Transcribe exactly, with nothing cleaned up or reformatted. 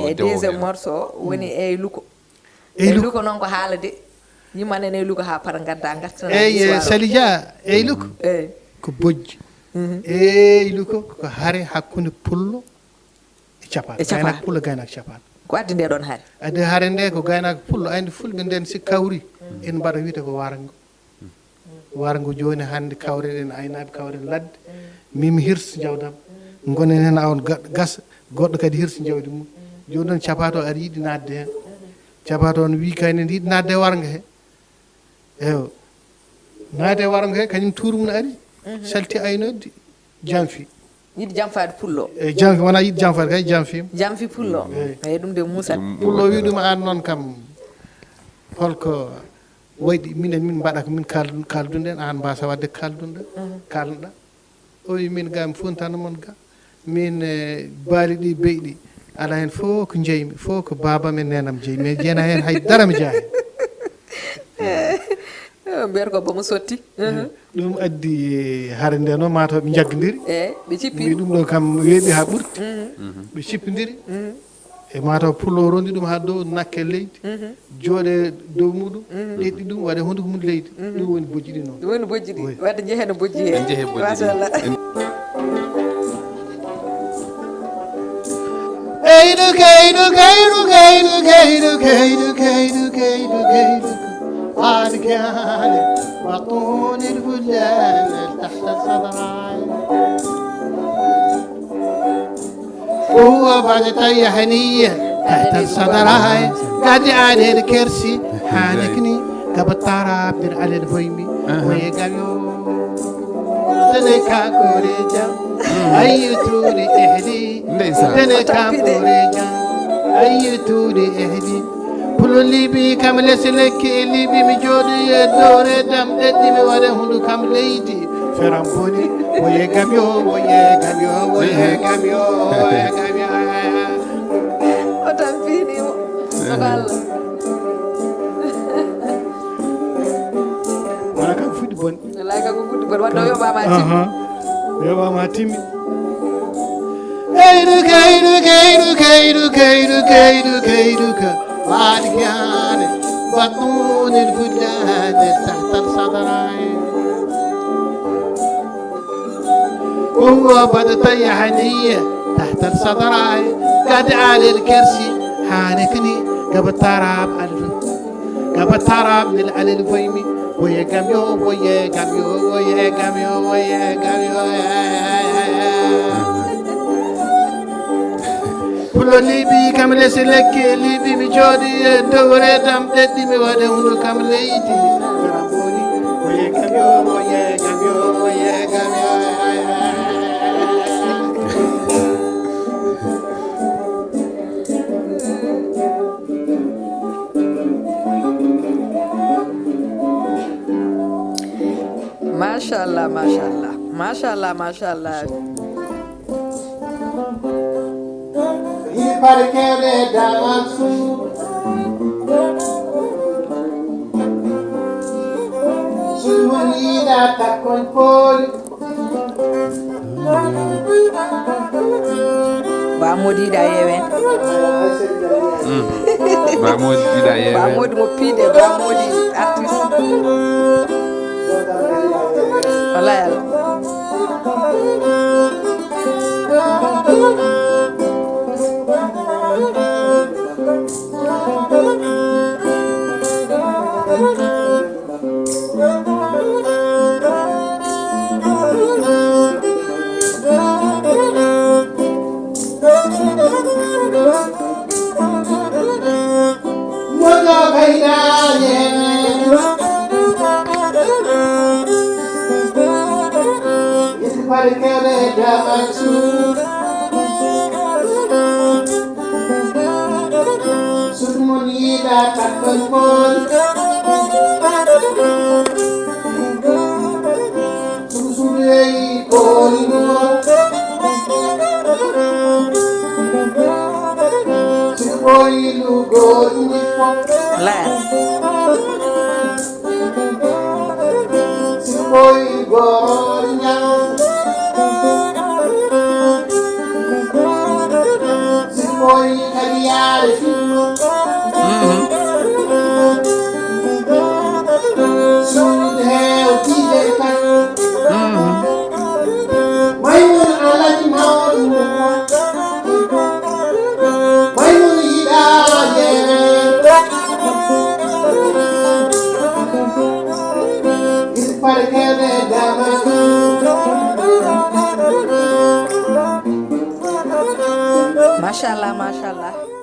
E deuxième morceau o woni Ey Luko. Ey Luko. Luko noon ko haala de. Yimma nene Ey Luko haa para ngadda ngartana. Eyi, histoire o. Sali Dia, Ey Luko. Eyi. Ko bojji. Ey Luko ko hare hakkunde pullo e capaat. E capaat. Gaynaako pullo, gaynaako capaat. Ko addi nde ɗoon hare? Addi hare nde ko gaynaako pullo, ayndi fulɓe nden si kawri, en mbaɗa wiyte ko warngo. Warngo jooni hannde kawreɗen aynaaɓe, kawren ladde. Min mi hirsa jawdam. Ngonen heen awon ga-, gasa, goɗɗo kadi hirsa jawdi mum. Jooni noon capaat o ari yiɗi naatde heen. Capaat o no wii kayne ndi yiɗi naatde e warngo he. Eyo. Naatde e warngo he, kañum tuuru mum ari. Salti aynoddi, janfi. Yiɗi janfaade pullo. E janfi, wona yiɗi janfaade kay, janfi. Janfi pullo. Eyi. Eyi, ɗum de Moussa. Pullo wi ɗum aan noon kam, holko wayɗi minen min mbaɗa ko min kal-, kaldunɗen, aan mbasa wadde kaldunɗa, kalnuɗa. O wi min ga mi funtana mon ga. Min, eh, baali ɗi beyɗi. Alaa heen fof ko njeymi, fof ko baabam e neenam jeyi. Mais jeena heen hay dara mi jeyaa heen. Mbiyata ko bomo sotti. Ɗum addi hare nde noon mataw ɓe njaggindiri. Eyi, ɓe cippi. Mbi ɗum ɗo kam weeɓi haa ɓurti. Ɓe cippindiri. E mataw pullo o rondi ɗum haa dow nakke leydi. Jooɗe dow muɗum. Ɗeɗɗi ɗum waɗe hunduko mum leydi. Ɗum woni bojji ɗi noon. Ɗum woni bojji ɗi. Oui. Wadde njehen bojji ɗi. Njehen bojji ɗi. Machallah. Eydu kaydu kaydu kaydu kaydu kaydu kaydu kaydu kaydu. Arkaane wa tuunil hulaan tahta sadraay. Uwa bade tayya haniya tahta sadraay. Gadi anel kersi hanakni gabatara bir alel boymi. Oye gayo. Tene ka kore jam. Ayi turi ehli. Ndeysaan. Tene ka kore jam. Ayi turi ehli. Pulo libi kam lesi lekki e libi mi jooɗi e dow reedam ɗeɗɗi mi waɗa hundu kam leydi. Feram boni. Oye gam yo, oye gam yo, oye gam yo, oye gam yo. O tampini mo. Soko Allah. Wala kam fuɗi bon. Wallaay, kanko fuɗɗi mbaɗa wadde o yoɓaama haa timmi. Aha. O yoɓaama haa timmi. Kayru, kayru, kayru, kayru, kayru, kayru, kayru, ka. Waɗi gaane, battunil fuɗɗaade tahtal sadaraay. Uwa bada tayya haniya tahtal sadaraay. Gade alel kersi, hane kini, gaba tarab alfu. Gaba tarab nil alel boymi. Woye gam yo, woye gam yo, woye gam yo, woye gam yo. Pulo libi kam lesi lekki libi mi jooɗi e dow reedam ɗeɗɗi mi waɗa hundu kam leydi. Raboni, woye gam yo, woye gam yo, woye gam yo. Machallah, machallah, machallah, machallah. Yiɗi paɗe kewɗe e damal suudu. Suudu mon yiɗa takkon pooli. Ba Modi yiɗa yewen. Ba Modi yiɗa yewen. Ba Modi mo piɗe, Ba Modi artiste. Wala yalla. Suudu mon yiɗa takkol pool. Suudu suudu yehi pooli ɗum. Suudu pooli ɗum goɗɗum fof. Laya. Sikoy goro nyang. Sikoy kay Mhm. Machallah, machallah.